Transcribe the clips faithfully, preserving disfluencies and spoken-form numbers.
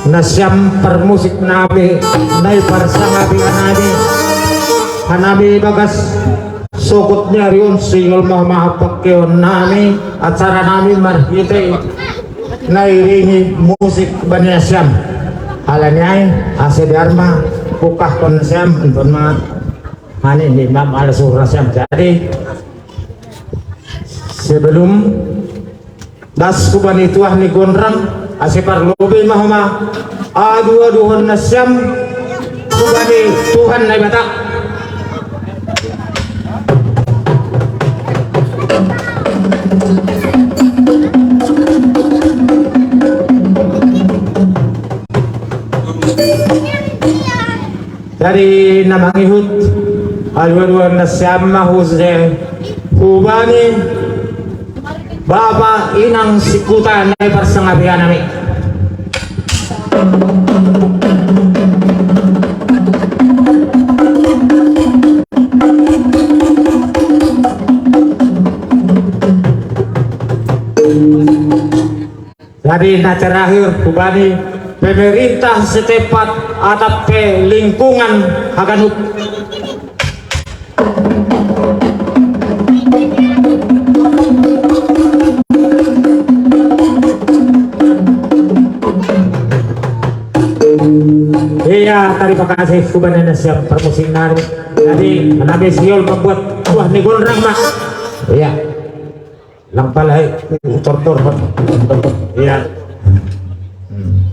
Nasiam parmusik nami, nai parsangapian nami, hanami bagas sokot ni ari on, sihol ma maha pangkeon nami, acara nami marhite nairingi musik bani nasiam. Alani ai, ase biar ma pungkahkon nasiam, anton ma hani ni mam ala suhur nasiam. Jadi, sebelum das hubani tuah ni gondrang, ase parlobei ma homa aduh-aduhon nasiam hubani Tuhan Naibata. Jadi na mangihut aduh-aduhon nasiam ma huse hubani bapa inang sikuta nai parsangapian nami. Jadi na terakhir hubani pemerintah setempat atap pe lingkungan haganup. Iya, tarima kasih hubani nasiam parmusik nami. Jadi, hanami sihol mambuat tuah ni gondrang ma. Iya. Lang pala, eh, utor-tor. Iya. Hmm.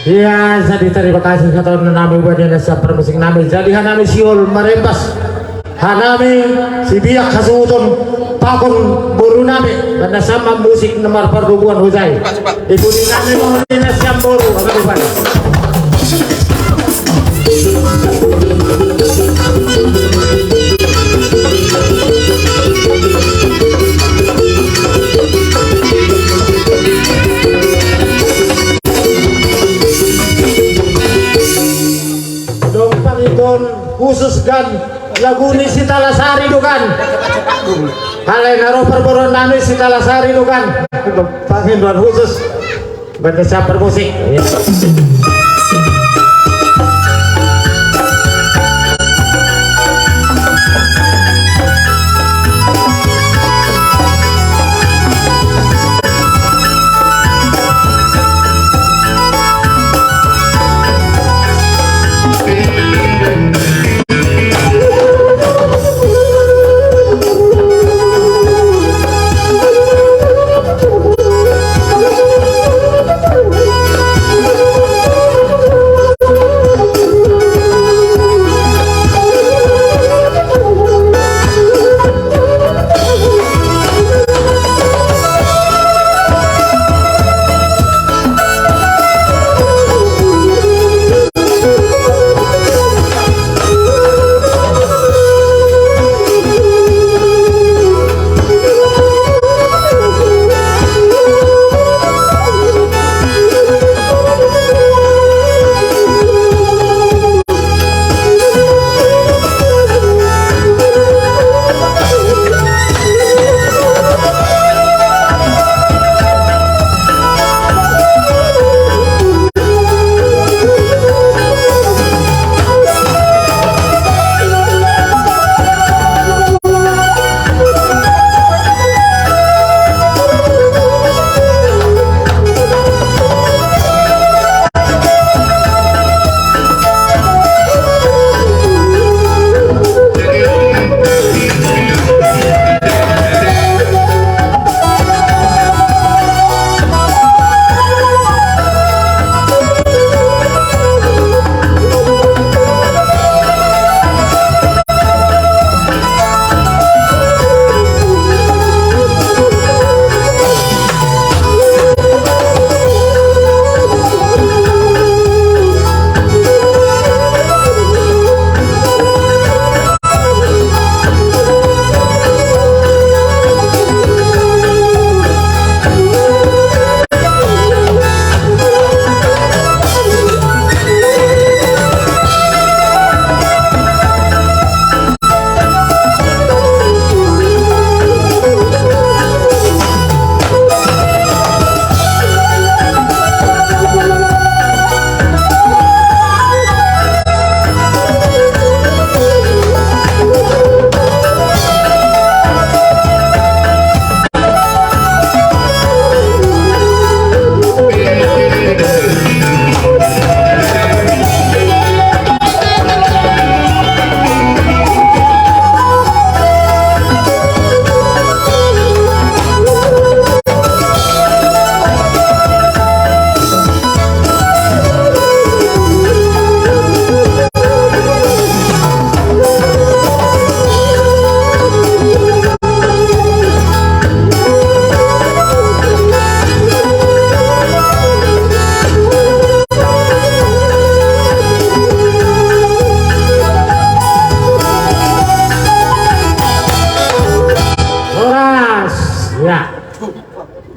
Iya, jadi tarima kasih kata nami hubani nasiam parmusik nami. Jadi hanami sihol marembas. Hanami sibiak hasuhuton pakon boru nami. Karena sama musik na marpardomuan hujai. Ibu ni nami hubani nasiam boru. Apa hubani? Dong pangiton khusus kan, lagu ni si Talasari do kan. Alai na ro parboruon nami si Talasari do kan. Pangiton khusus. Banda siap bermusik. Ya.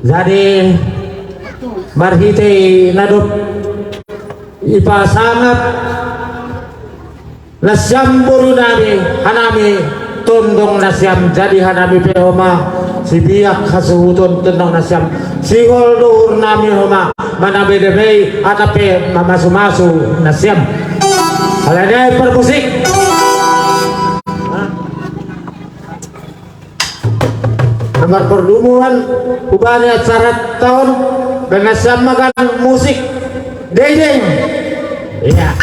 Jadi marhitei na dob ipasangap nasiam boru nami, hanami tondong nasiam, jadi hanami pe homa sibiak hasuhuton tondong nasiam, sihol do uhur nami homa manabedebei atap pe mamasumasu nasiam. Alai nai parmusik. Nomor perdumuan hubani acara taon, dengan sama kan musik. Dedeng. Iya.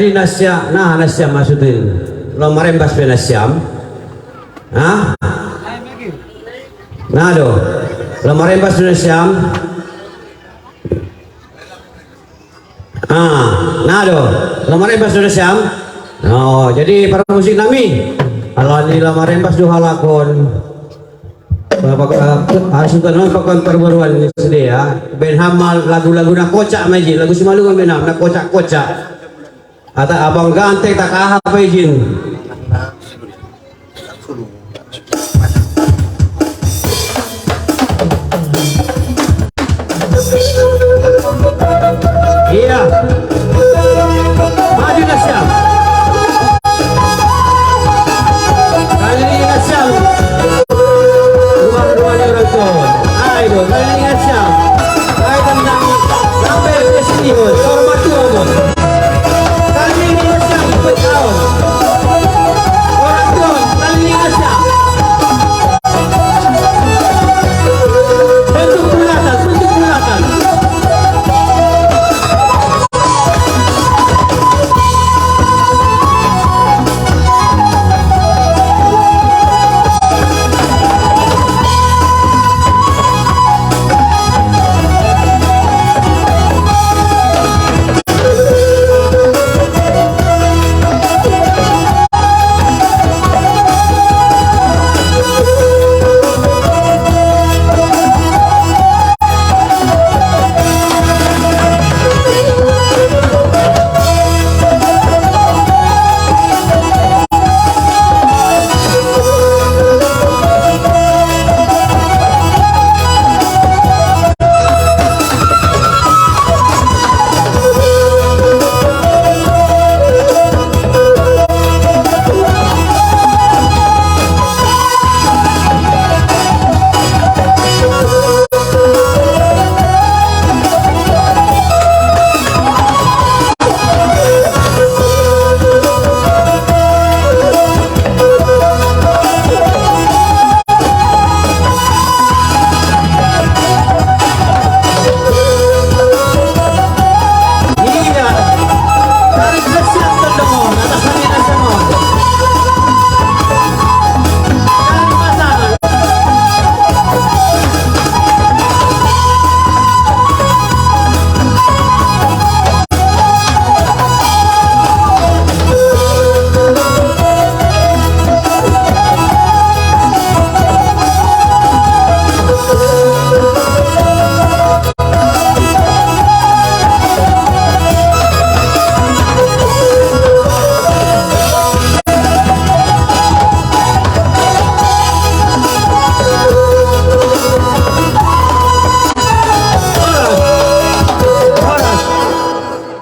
Jadi na siam, nah, na siam maksudnya. Lo marembas pe na siam. Hah? Nah, do. Lo marembas pe na siam. Ah, nah, do. Lo marembas pe na siam. Oh, jadi para musik nami. Kalau ni lo marembas do halakon. Bapak, eh, harus nonton pakon perbaruan ni sude ya. Benham lagu-lagu na kocak maji, lagu Simalungun benham na kocak-kocak. Ata abang ganteng tak kahap izin. Iya. Maju na siam. Kali ini na siam. Rumah-rumahnya orang tua. Ayo, kali ini na siam. Ayo, tendang. Sampai ke sini, bos. Hormat tua, bos. Kali ini na siam, ikut tahun. Orang tua, kali ini na siam. Bentuk bulatan, bentuk bulatan.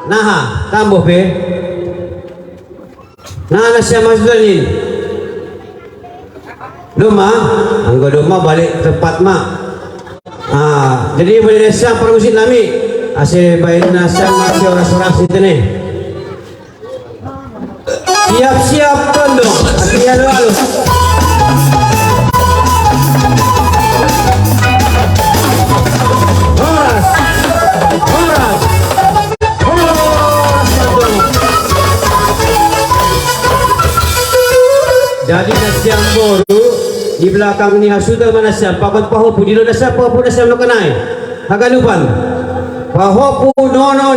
Naha, tambuh pe. Nah, na siam maksudnya ni. Doma, anggo doma balik tempat ma. Ah, jadi balik na siam para musik nami. Ase balik na siam masih orang-orang situ nih. Siap-siap, Tondo. Artinya lu, lu. Horas. Horas. Horas, Tondo. Jadi na siam boru, di belakang ni hasuta ma na siam, pakon pahopu, di lo na siam, pahopu na siam lo kanai. Haganupan. Pahopu nono ni